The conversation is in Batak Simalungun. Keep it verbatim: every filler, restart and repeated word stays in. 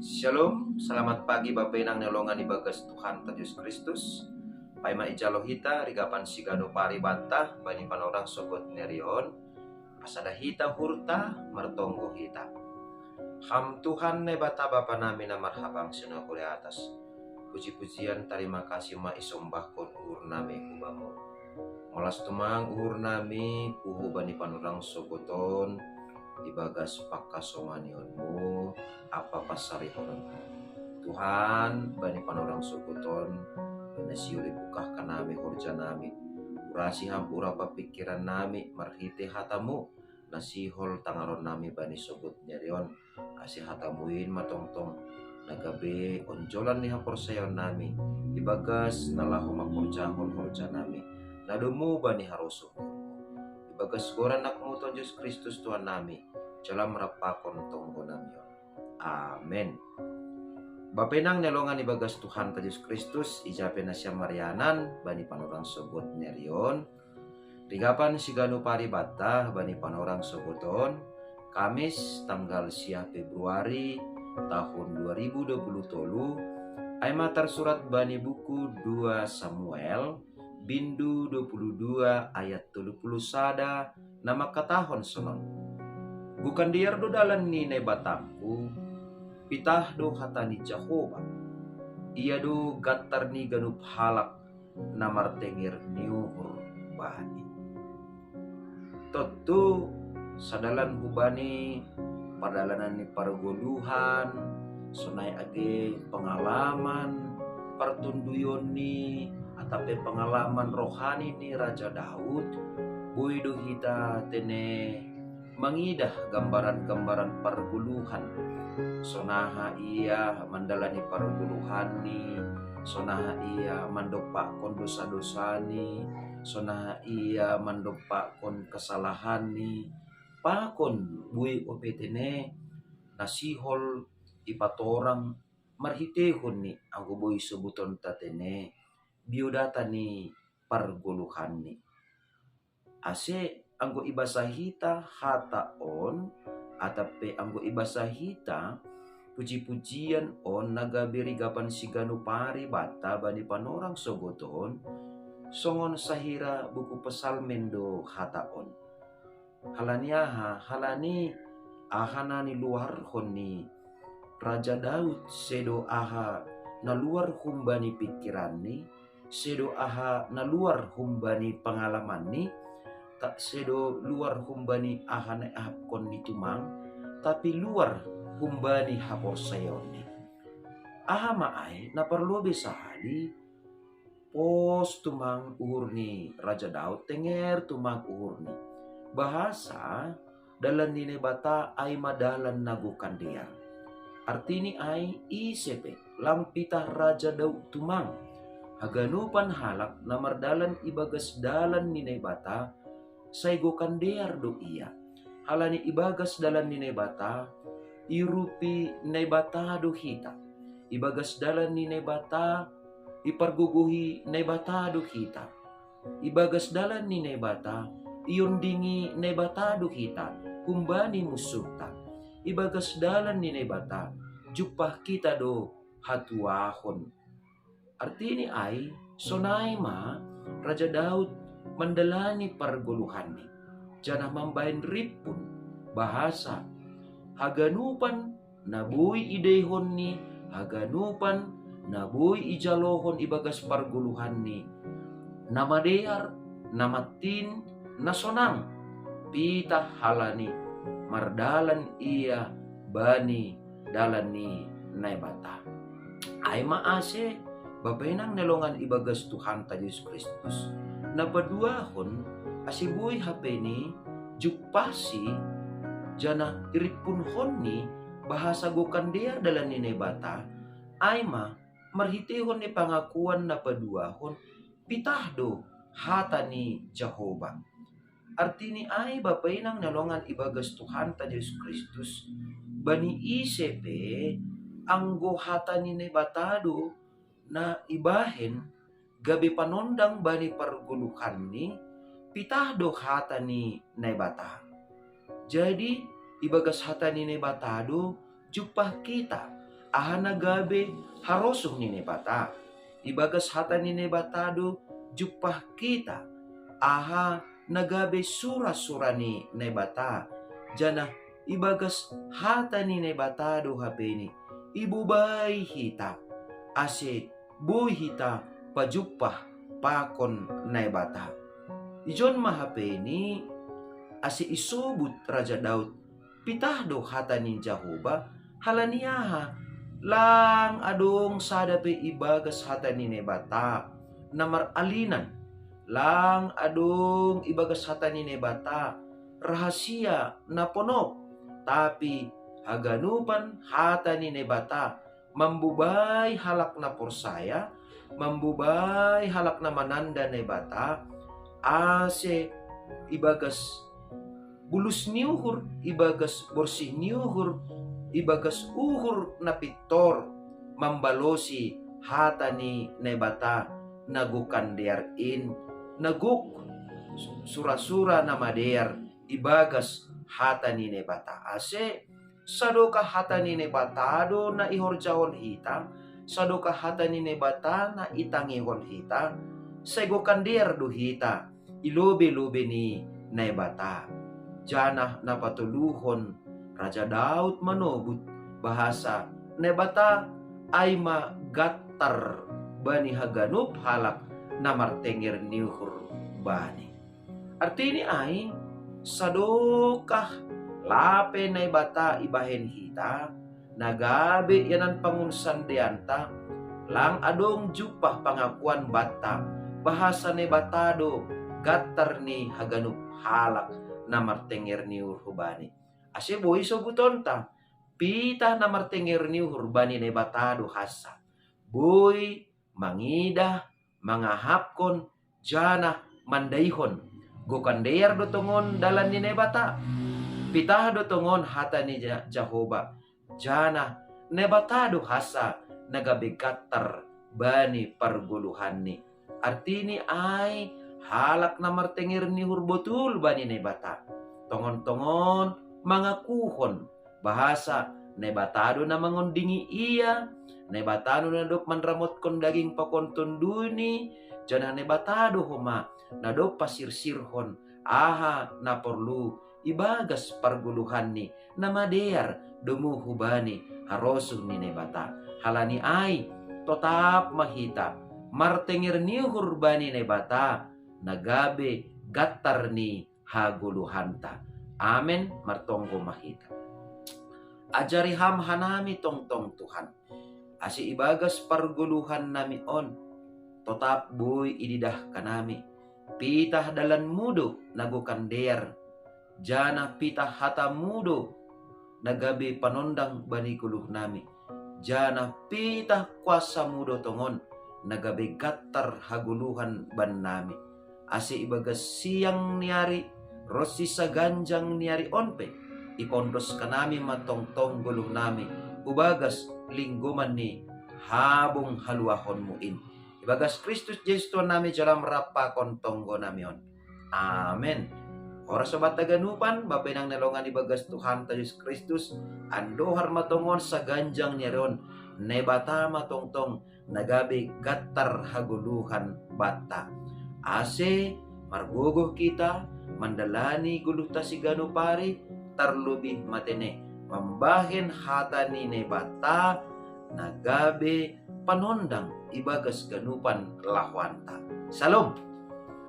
Shalom, selamat pagi Bapa Inang ni longan ibagas Tuhan ta Jesus Kristus. Paima ijalo hita rigapan sigano paribata bani panorang sogot nerion. Pasada hita hurta, martonggo hita. Ham Tuhan Naibata Bapa nami na marhabang sino di atas. Puji-pujian, tarima kasih ma isombahkon uhur nami hubamu. Malas tumang uhur nami puho bani panorang sogoton ibagas pangkasomanianmu apa pasarihonon. Tuhan, bani panorang sogoton, bani siuli bukah kanami horja nami. Urasi ham urapa pikiran nami marhite hatamu, na sihol tangaron nami bani sogot nerion. Ase hatamuin matongtong na gabe onjolan ni haporsayaon nami ibagas na laho maporjahon horja nami na domu bani harosuh. Ibagas goran anakmu Tuhan Jesus Kristus Tuhan nami, jala marapakon tonggo nami on. Amen. Bapa Inang ni longan ibagas Tuhan ta Jesus Kristus, ija pe nasiam marianan bani panorang sogot nerion. Rigapan sigano paribata bani panorang sogoton, Kamis tanggal sia Februari tahun dua ribu dua puluh tolu, ai ma tarsurat bani buku dua Samuel, bindu dua puluh dua ayat tolu puluh sada, na mangkatahon sonon. Gokan dear do dalan ni Naibatangku, pitah do hata ni Jahowa. Ia do gantar ni ganup halak na martenger ni uhur bani. Tontu sadalan hubani pardalanan ni pargoluhan, sonai age pangalaman partonduyon ni atap pe pangalaman rohani ni Raja Daud, boi do hita tene mangidah gambaran-gambaran pargoluhan. Sonaha ia mandalani pargoluhanni, sonaha ia mandompakkon dosa-dosani, sonaha ia mandompakkon kesalahanni, pakon boi ope tene na sihol ipatorang marhitehon ni anggo boi sobuton tatene biodata ni pargoluhanni. Ase anggo ibasa hita hata on, atap pe anggo ibasa hita puji-pujian on na gabe rigapan sigano paribata bani panorang sogoton, songon sahira buku Psalmen do hata on. Halani aha? Halani aha na niluarhon ni Raja Daud, sedo aha na luar humbani pikiranni, sedo aha na luar humbani pangalamanni, tak sedo luar humbani aha na iahapkonni tumang, tapi luar humbani haporsayaonni. Aha ma ai na parlobei sahali? Pos tumang uhur ni Raja Daud, tenger tumang uhurni. Bahasa dalan ni Naibata ai ma dalan na gokan dear. Artini ai ise pe, lang pitah Raja Daud tumang. Haganupan halak na mardalan ibagas dalan ni Naibata, sai gokan dear do ia. Halani ibagas dalan ni Naibata, iurupi Naibata do hita. Ibagas dalan ni Naibata, ipargogohi Naibata do hita. Ibagas dalan ni Naibata, iondingi Naibata do hita humbani munsuhta. Ibagas dalan ni Naibata, jumpah hita do hatuahon. Artini ai, sonai ma Raja Daud mandalani pargoluhanni, janah mambahen rimpun, bahasa haganupan na boi idaihonni, haganupan na boi ijalohon ibagas pargoluhanni, na madear, na mattin, na sonang, pitah halani mardalan ia bani dalan ni Naibata. Ai ma ase, Bapa Inang ni longan ibagas Tuhanta Jesus Kristus, na paduahon, ase boi hape ni jumpahsi janah irimpunhonni bahasa gokan dear dalan ni Naibata, ai ma marhiteihon ni pangakuan na paduahon, pitah do hata ni Jahowa. Artini ai, Bapa Inang ni longan ibagas Tuhanta Jesus Kristus, bani ise pe anggo hata ni Naibata do na ibahen gabe panondang bani pargoluhanni, pitah do hata ni Naibata. Jadi, ibagas hata ni Naibata do jumpah hita, Aha na gabe harosuh ni Naibata. Ibagas hata ni Naibata do jumpah hita aha na gabe sura-sura ni Naibata, janah ibagas hata ni Naibata do hapeni ibobai hita, ase boi hita pajumpah pakon Naibata. Ijon ma hapeni ase isobut Raja Daud pitah do hata ni Jahowa, halani aha? Lang adong sada pe ibagas hata ni Naibata na maralinan, lang adong ibagas hata ni Naibata rahasia na ponop, tapi haganupan hata ni Naibata mambobai halak na porsaya, mambobai halak na mananda Naibata, ase ibagas bulus ni uhur, ibagas borsih ni uhur, ibagas uhur na pintor, mambalosi hata ni Naibata na gok dear in, na gok sura-sura na madear ibagas hata ni Naibata. Ase sadokah hata ni Naibata do na ihorjahon hita, sadokah hata ni Naibata na itangihon hita, sai gok dear do hita i lobe-lobe ni Naibata. Janah na patoluhon, Raja Daud manobut bahasa Naibata ai ma gantar bani haganup halak na martenger ni uhur bani. Artini ai, sadokah lape Naibata ibahen hita, na gabe ianan pangunsandeanta, lang adong jumpah pangakuan banta bahasa Naibata do gantar ni haganup halak na martenger ni uhur bani. Ase boi sobutonta, pitah na martenger ni uhur bani Naibata do hansa. Boi mangidah, mangahapkon, janah mandaihon. Gok dear do tongon dalan ni Naibata. Pitah do tongon hata ni Ja-, Jahowa. Janah Naibata do hansa na gabe gantar bani pargoluhanni. Artini ai, halak na martenger ni uhur botul bani Naibata. Tongon-tongon mangakuhon bahasa Naibata do na mangondingi ia, Naibata do na dob manramotkon daging pakon tonduyni, janah Naibata do homa na dob pasirsirhon aha na porlu ibagas pargoluhanni na madear domu hubani harosuh ni Naibata. Halani ai, totap ma hita martenger ni uhur bani Naibata, na gabe gantar ni hagoluhanta. Amen. Martonggo ma hita. Ajari Ham hanami tongtong, Tuhan, ase ibagas pargoluhannami on totap boi ididah hanami pitah dalanMu do na gok dear, janah pitah hataMu do na gabe panondang bani goluhnami, janah pitah kuasaMu do tongon na gabe gantar hagoluhan bannami. Ase ibagas siang ni ari ronsi saganjang ni ari on pe, ipondos hanami ma tongtong goluhnami hubagas linggoman ni habong haluahonMu in. Ibagas Kristus Jesus Tuhannami, jalo Ham rap pakon tonggonami on. Amen. Horas sobat haganupan, bapa inang na hinaholongan ibagas Tuhanta Jesus Kristus, andohar ma tongon saganjang ni ari on, Naibata ma tongtong na gabe gantar hagoluhan banta. Ase margogoh hita mandalani goluhta siganup ari, tarlobih ma tene mambahen hata ni Naibata na gabe panondang ibagas ganupan lahoanta. Salom.